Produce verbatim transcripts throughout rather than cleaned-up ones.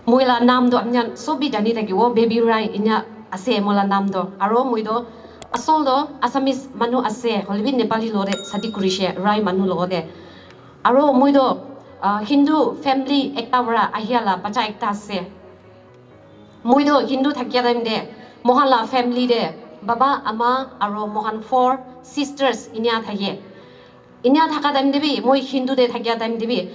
Moi la naam toh apni khan sob bi jani thakibo, Baby Rai inya ase moi la naam toh. Aro moi toh asol toh Assamese manu ase, hoilebi Nepali logote shadi kurishe, Rai manu logote. Aro moi toh, ah, Hindu family ekta para ahia la bacha ekta ase. Moi toh Hindu thakia time te, moikhan la family te, baba, ama, aro moikhan four sisters inya thake. Inya thaka time te bi, moi Hindu te thakia time te bi,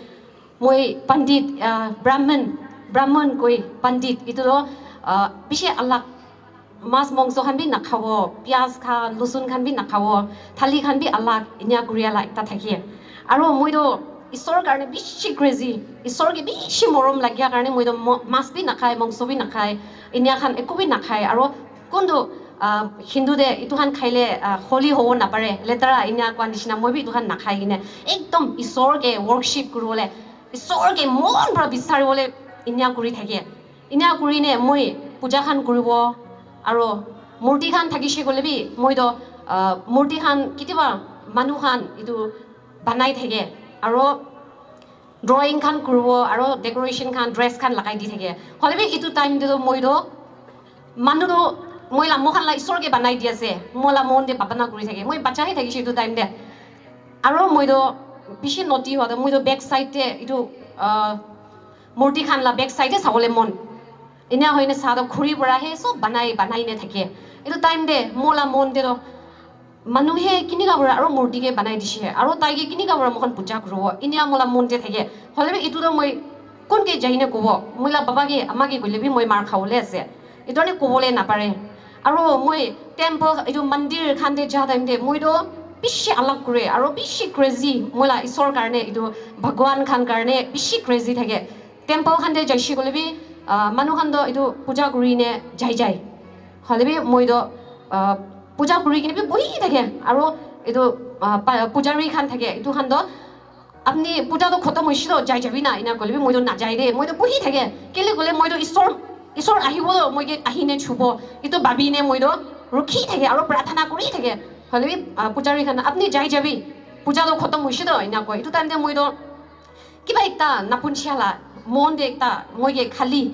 moi Pandit, ah, Brahman, Brahman koi Pandit, itu toh, ah, bishi alag, mas mongso khan bi nakhabo, pias khan, losun khan bi nakhabo, thali khan bi alag, inya kuria la ekta thake. Aro moi toh Isor karne bishi crazy, Isor ke bishi morom lagia karne moi toh mo-, mas bi nakhai, mongso bi nakhai, inya khan eku bi nakhai. Aro kuntu, ah, Hindu te itu khan khaile, ah, holy hobo napare, letera inya kwa nishina, moi bi itu khan nakhai kine ekdom Isor ke worship kuribole, Isor ke mon para bisaribole inya kuri thake. Inya kuri ne moi puja khan kuribo, aro murti khan thakishe koile bi moi toh, ah, murti khan kitiba manu khan itu banai thake, aro drawing khan kuribo, aro decoration khan, dress khan lagai di thake. Hoilebi itu time te toh moi toh manu toh moi la, moikhan la Isor ke banai di ase, moi la mon te bhabana kuri thake. Moi bacha he thakishe itu time te. Aro moi toh bishi naughty howa toh moi toh back side te itu, ah, murti khan la back side te sabole mon. Inya hoine sa toh khuri para he sob banai, banai ne thake. Itu time te moi la mon te toh manu he kinika para aro murti ke banai dishe, aro tai ke kinika para moikhan puja kuribo, inya moi la mon te thake. Hoilebi itu toh moi kun ke jaine kobo, moi la baba ke, ama ke koile bi moi mar khabole ase. Itu karne kobole napare. Aro moi temple, itu mandir khan te ja time te moi toh bishi alag kure, aro bishi crazy, moi la Isor karne, itu Bhagwan khan karne bishi crazy thake. Temple khan te jaishe koile bi, ah, manu khan toh itu puja kuri ne jai jai. Hoilebi moi toh, ah, puja kuri kine bi bohi thake. Aro itu, ah, pa-, pujari khan thake. Itu khan toh, "Apni puja toh khotom hoishe toh jai jabi na," ina koile bi moi toh najai de. Moi toh bohi thake. Kile koile moi toh Isor, Isor ahibo toh moi ke ahi ne chubo. Itu bhabi ne moi toh rukhi thake aro prarthana kuri thake. Hoilebi, ah, pujari khan, "Apni jai jabi. Puja toh khotom hoishe toh," ina koi. Itu time te moi toh kiba ekta napunchia la mon te ekta moi ke khali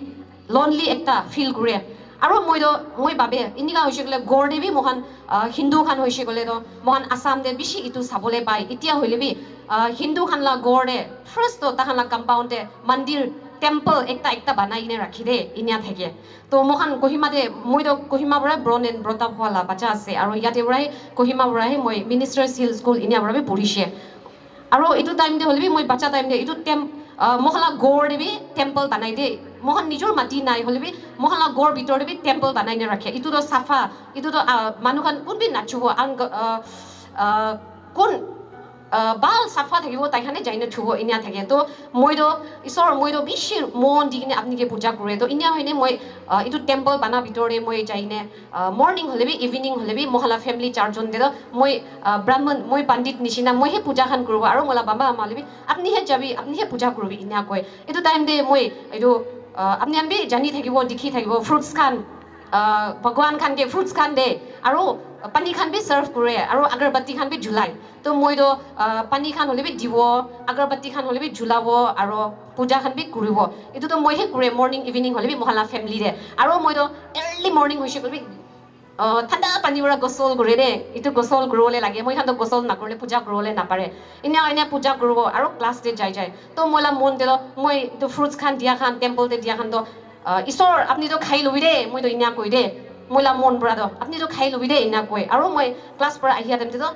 lonely ekta feel kure. Aro moi toh, moi bhabe, inika hoishe koile ghor te bi moikhan, ah, Hindu khan hoishe koile toh, moikhan Assam te bishi itu sabole pai. Itya hoile bi, ah, Hindu khan la ghor te, first toh takhan la compound te mandir, temple ekta ekta banai kene rakhi de, inya thake. Toh moikhan Kohima te, moi toh Kohima para born and brought up hua la bacha ase. Aro yate para he, Kohima para he moi Ministers Hill School inya para bi porishe. Aro itu time te hoile bi moi bacha time te itu tem-, ah, moikhan la ghor te bi temple banai de. Moikhan nijor mati nai hoile bi moikhan la ghor bitor te bi temple banai ne rakhe. Itu toh safa, itu toh, ah, manu khan kun bi nachibo, ang, ah, ah, kun, ah, bhal safa thakibo, tai khan he jai ne chubo, inya thake. Toh moi toh, "Isor, moi toh bishi mon di kene apni ke puja kure." Toh inya hoine moi, ah, itu temple bana bitor te moi jai ne, ah, morning hoile bi, evening hoile bi, moikhan la family charjon te toh moi, ah, Brahman, moi Pandit nishina, moi he puja khan kuribo, aro moi la baba ama hoile bi, "Apni he jabi, apni he puja kuribi," inya koi. Itu time te moi, itu, ah, apni khan bi jani thakibo, dikhi thakibo, fruits khan, ah, Bhagwan khan ke fruits khan de, aro pani khan bi serve kure, aro agarbatti khan bi julai. Toh moi toh, ah, pani khan hoile bi dibo, agarbatti khan hoile bi julabo, aro puja khan bi kuribo. Itu toh moi he kure, morning, evening hoile bi moikhan la family te. Aro moi toh early morning hoishe koile bi, ah, thanda pani para gosol kure de. Itu gosol kuribole lage. Moikhan toh gosol nakurle puja kuribole napare. Inya, inya puja kuribo, aro class te jai jai. Toh moi la mon te toh, moi itu fruits khan dia khan, temple te dia khan toh, ah, "Isor, apni toh khai lobi de," moi toh inya koi de. Moi la mon para toh, "Apni toh khai lobi de," inya koi. Aro moi class para ahia time te toh,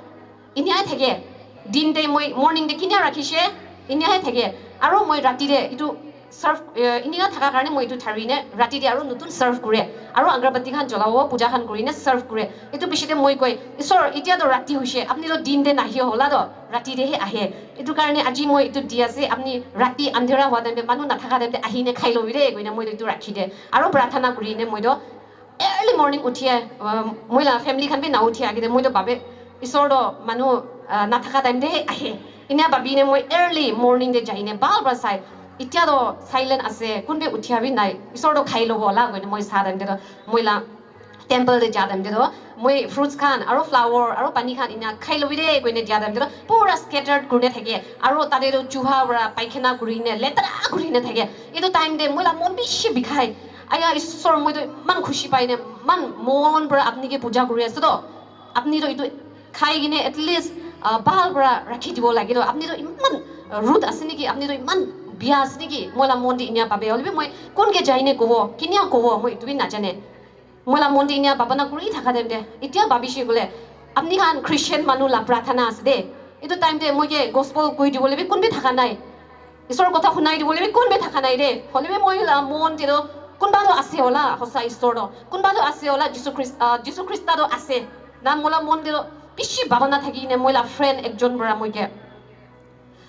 inya thake. Din te moi morning te kinya rakhishe, inya he thake. Aro moi rati te itu serve, eh, inika thaka karne moi itu thari ne rati te aro notun serve kure. Aro agarbatti khan jolabo, puja khan kuri ne serve kure. Itu piche te moi koi, "Isor, itya toh rati hoishe, apni toh din te nahi hola toh, rati te he ahe. Itu karne aji moi itu di ase, apni rati andhera hua time te, manu nathaka time te ahi ne khai lobi de," koina moi toh itu rakhi de. Aro prarthana kuri ne moi toh early morning uthi, ah, moi la family khan bi na uthi age te, moi toh bhabe, "Isor toh manu, ah, nathaka time te he ahe." Inya bhabi ne moi early morning te jai ne bhal para sai. Itya toh silent ase, kun bi uthia bi nai. "Isor toh khai lobo la," koine moi sa time te toh moi la Temple te ja time te toh moi fruits khan aro flower aro pani khan ena khai lobi de koine dia time te toh pura scattered kurine thake, aro tate toh chuha para paikhana kurine letera kurine thake. Etu time te moi la mon bishi bikhai. Aya Isor, moi toh iman khushi pai ne, iman mon para apni ke puja kuri ase toh, apni toh etu khai kine at least bhal para rakhi dibo lage toh, apni toh iman rude ase niki, apni toh iman bia ase niki, moi la mon te enia bhabe. Hoile bi moi kun ke jai ne kobo, kinia kobo, moi etu bi najane. Moi la mon te enia bhabana kuri thaka time te, etia bhabishe kole, apni khan Christian manu la prathana ase de. Etu time te moi ke gospel koi dibole bi kun bi thaka nai. Isor kotha khunai dibole bi kun bi thaka nai de. Hole bi moi la mon te toh kunba toh ase hola, hosa Isor toh. Kunba toh ase hola, Jisu Christ, ah, Jisu Christa toh ase. Na moi la mon te toh bishi bhabana thaki kine moi la friend ekjon para moi ke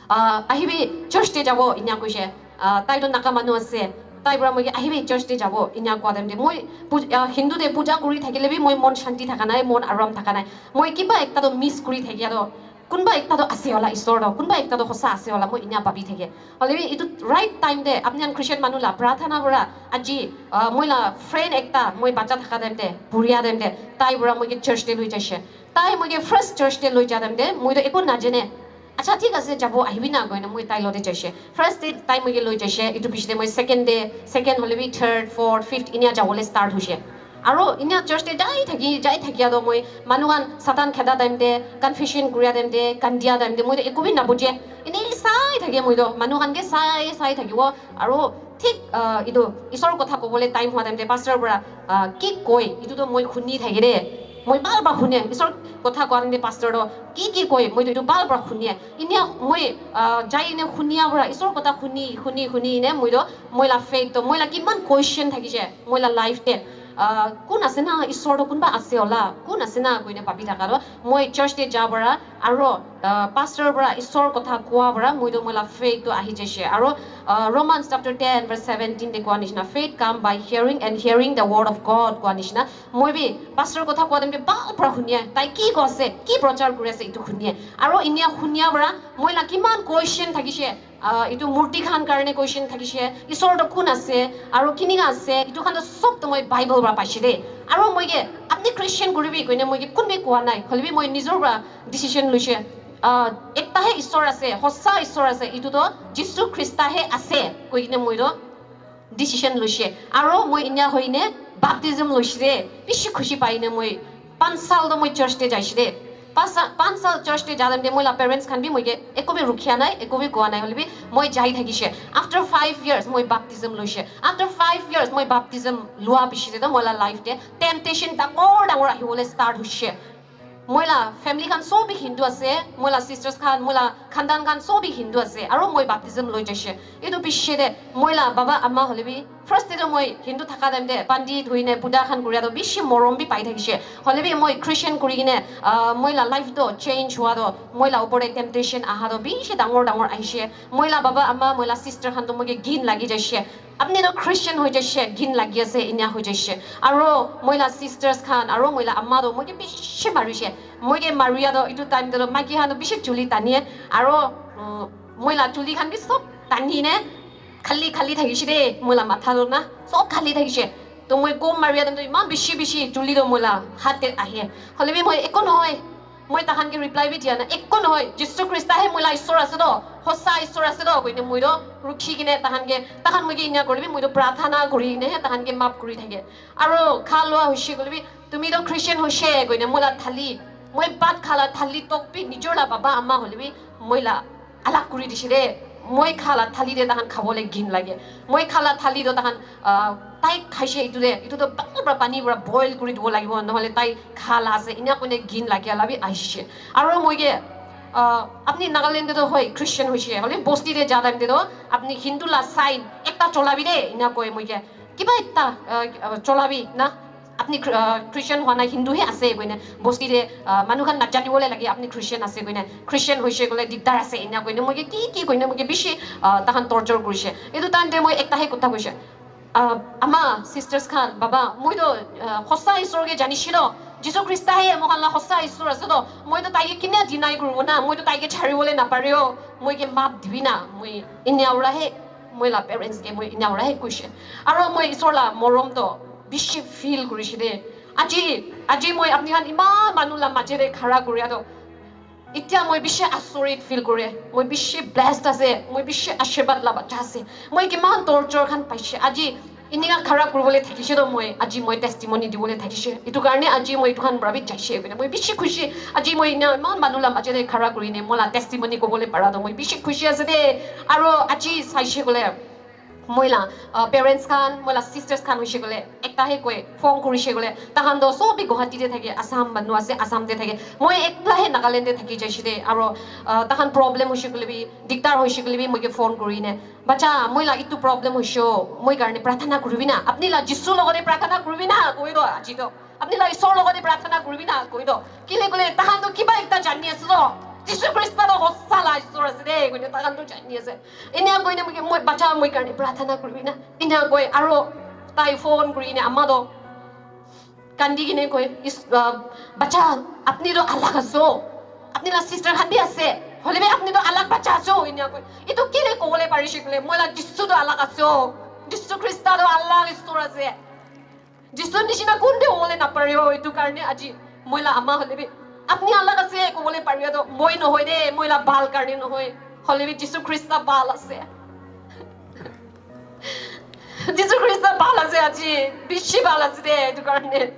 Ah, ahibi, church te jabo, inya koise. Ah, tai toh Naga manu ase. Tai para moi ke, "Ahibi, church te jabo," inya koa time te, moi pu- ah, Hindu te puja kuri thakile bi moi mon shanti thaka nai, mon aram thaka nai. Moi kiba ekta toh miss kuri thakia toh, kunba ekta toh ase hola Isor toh, kunba ekta toh hosa ase hola, moi inya bhabi thake. Hoile bi etu right time te apni khan Christian manu la prathana para aji, ah, moi la friend ekta, moi bacha thaka time te, puria time te, tai para moi ke church te loi jaise. Tai moi ke first church te loi ja time te, moi toh eko najane. "Acha, thik ase, jabo, ahibi na," koina moi tai lote jaise. First day tai moi ke loi jaise, etu piche te moi second day, second hole bi third, fourth, fifth, inia jabole start hoise. Aro inia church te jai thaki, jai thakia toh moi manu khan Satan kheda time te, confession kuria time te, kandia time te, moi toh eko bi nabuje. Ene sai thake moi toh, manu khan ke sai, sai thakibo. Aro thik, ah, etu Isor kotha kobole time hua time te pastor para, ah, ki koi, etu toh moi huni thake de. Moi bhal para hune, Isor kotha koa time te pastor toh ki ki koi, moi toh etu bhal para hune. Inia moi, ah, jai ne hunia para, Isor kotha huni, huni, huni ne moi toh, moi la faith toh, moi la kiman question thakise, moi la life te. Ah, kun ase na, Isor toh kunba ase hola, kun ase na, koine bhabi thaka toh, moi church te ja para, aro, ah, pastor para, Isor kotha koa para, moi toh moi la faith toh ahi jaise. Aro, ah, Romans chapter ten verse seventeen te koa nishina, "Faith come by hearing and hearing the word of God," koa nishina. Moi bi pastor kotha koa time te bhal para hunie, tai ki koa ase, ki prochar kuri ase, etu hunie. Aro inia hunia para, moi la kiman question thakise, ah, etu murti khan karne question thakise, Isor toh kun ase, aro kinika ase, etu khan toh sob toh moi Bible para paise de. Aro moi ke, "Apni Christian kuribi," koine moi ke kun bi koa nai. Hole bi moi nijor para decision loise. Ah, ekta he Isor ase, hosa Isor ase, etu toh Jisu Krista he ase, koi kine moi toh decision loise. Aro moi inya hoine baptism loise de, bishi khushi pai ne moi panch sal toh moi church te jaise de. Panch sa-, panch sal church te ja time te moi la parents khan bi moi ke eko bi rukhia nai, eko bi koa nai, hole bi moi jai thakise. After five years moi baptism loise. After five years moi baptism lua piche te toh moi la life te temptation dangor dangor ahibole start hoise. Moi la family khan sob bi Hindu ase, moi la sisters khan, moi la khandan khan sob bi Hindu ase, aro moi baptism loi jaise. Etu piche te moi la baba ama hole bi first te toh moi Hindu thaka time te pandit hoi ne puja khan kuria toh bishi morom bi pai thakise. Hole bi moi Christian kuri kine, ah, moi la life toh change hua toh, moi la upor te temptation aha toh bishi dangor dangor ahise. Moi la baba ama, moi la sister khan toh moi ke gin lagi jaise. "Apni toh Christian hoi jaise, gin lagi ase," inya hoi jaise. Aro moi la sisters khan, aro moi la ama toh moi ke bishi marise. Moi ke maria toh etu time te toh maiki khan toh bishi chuli tanie. Aro, mm, moi la chuli khan bi sob tani ne khali khali thakise de, moi la matha toh na sob khali thakise. Toh moi kom maria time toh iman bishi bishi chuli toh moi la hat te ahe. Hole bi moi eko nohoi. Moi tahan ke reply bi dia na, "Ekko nohoi, Jisu Krista he moi la Isor ase toh, hosa Isor ase toh," koine moi toh rukhi kine tahan ke, tahan moi ke inya kori bi, moi toh prathana kori kine he tahan ke map kori thake. Aro kha lua hoise koile bi, "Tumi toh Christian hoise," koine moi la thali, moi bhat kha la thali tok bi nijor la baba ama hoile bi, moi la alag kuri dise de, moi kha la thali de tahan khabole gin lage. Moi kha la thali toh tahan, ah, tai khaise etu de, etu toh bhal para pani para boil kuri dibo lagibo, nohole tai kha la ase, enia koine gin lage la bi ahise. Aro moi ke, ah, apni Nagaland de toh hoi, Christian hoise, hole bosti de ja time de toh apni Hindu la sign ekta cholabi de, enia koi moi ke. Kiba ekta, ah, cholabi na, apni Chri-, ah, Christian hua nai, Hindu he ase koine, bosti de, ah, manu khan najani bole lage, apni Christian ase koine, Christian hoise koile digdar ase, enia koine, moi ke ki ki koine, moi ke bishi, ah, tahan torture korise. Etu time te moi ekta he kotha koise, ah, ama, sisters khan, baba, moi toh, ah, hosa Isor ke janise toh, Jisu Krista he moikhan la hosa Isor ase toh, moi toh tai ke kine deny koribo na, moi toh tai ke chari bole napare o, moi ke maaf dibi na, moi enia ura he, moi la parents ke moi enia ura he koise. Aro moi Isor la morom toh bishi feel korise de. Aji, aji moi apni khan iman manu la maje de khara kuria to. Itya moi bishi asorit feel kure. Moi bishi blessed ase. Moi bishi ashirwad la bacha ase. Moi kiman torture khan paishe. Aji inika khara kuribole thakishe to moi. Aji moi testimony dibole thakishe. Itu karne aji moi itu khan para bi jaishe koina. Moi bishi khushi. Aji moi ina iman manu la maje de khara kurine moi la testimony kobole para to moi bishi khushi ase de. Aro aji saishe kole moi la uh, parents khan, moi la sisters khan hoishe kole ekta he koi phone kurishe kole, tahan to sob bi Guwahati te thake, Assam manu ase, Assam te thake, moi ekla he Nagaland te thaki jaishe de. Aro uh, tahan problem hoishe kole bi, dikdar hoishe kole bi moi ke phone kurine, bacha moi la itu problem hoishe, moi karne prarthana kuribi na, apni la Jisu logote prarthana kuribi na koi to aji to. Apni la Isor logote prarthana kuribi na koi to. Kile kole tahan to kiba ekta jani ase to. Jisu Krista to hosa la Isor ase de koine tahan to jani ase. Enia koine moi, moi bacha moi karne prarthana kuribi na. Enia koi aro tai phone kurine ama to kandi kine koi, "Is, uh, bacha, apni to alag ase. Apni la sister khan bi ase. Hole bi apni to alag bacha ase." Enia koi. Itu kile kobole parishe kole, moi la Jisu to alag ase. Jisu Krista to alag Isor ase. Jisu nishina kunte hobole napare o, itu karne aji moi la ama hole bi, "Apni alag ase," kobole pariya to moi nohoi de, moi la bhal karne nohoi. Hole bi Jisu Krista bhal ase. Jisu Krista bhal ase aji, bishi bhal ase de, itu karne.